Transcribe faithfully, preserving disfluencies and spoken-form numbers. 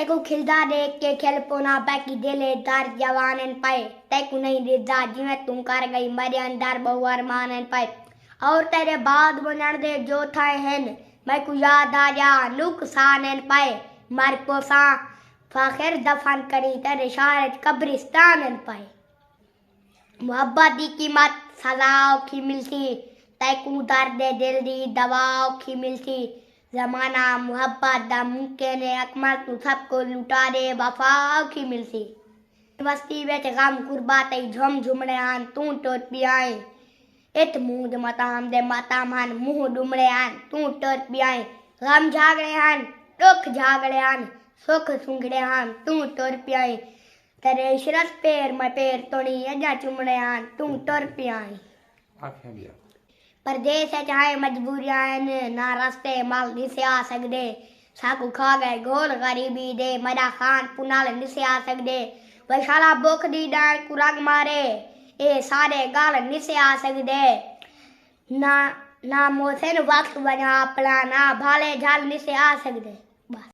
تیکوں کھلدا ݙیکھ کے کھل پونا، باقی دل اچ درد جوان ہن پئے۔ تیکوں نہیں ݙسدا جیویں توں کر ڳئی، میݙے اندر ٻہوں ارمان ہن پئے۔ اور تیݙے بعد ونڄݨ دے جو تھئے ہن، میکوں یاد آ ڳیا نقصان ہن پئے۔ مر پوساں فاخر دفن کری، تیݙے شہر اچ قبرستان ہن پئے۔ محبت دی قیمت سزا اوکھی ملسی، تیکوں درد دل دی دوا اوکھی ملسی۔ زمانہ محبت دا ممکن ہے، اکمل توں سب کجھ لٹا ݙے، وفا اوکھی ملسی۔ وستی وچ غم غربت ای جھم جھمڑے ہن، توں ٹر پیا ایں۔ ات موج متام دے ماتم ہن، منہ ݙمڑے ہن، توں ٹر پیا ایں۔ غم جھاڳڑے ہن، ݙکھ جھاڳڑے ہن، سکھ سنگھڑے ہن، توں ٹر پیا ایں۔ تیݙے عشرت پیر میں پیر توڑی، اڄاں چمڑے ہن، توں ٹر پیا ایں۔ آکھیا ٻیا۔ پردیس اچ ہائیں مجبوریاں ہن، نہ رستے مل ݙسیا سڳدے۔ ساکوں کھا ڳئے گھول غریبی دے، میݙا خان پنال ݙسیا سڳدے۔ وے شالا بکھ دی ݙاݨ کوں رڳ مارے، اے سارے ڳل ݙسیا سڳدے۔ نہ، نہ محسن وقت ونڄا اپݨا، نہ بھالے جھل ݙسیا سڳدے۔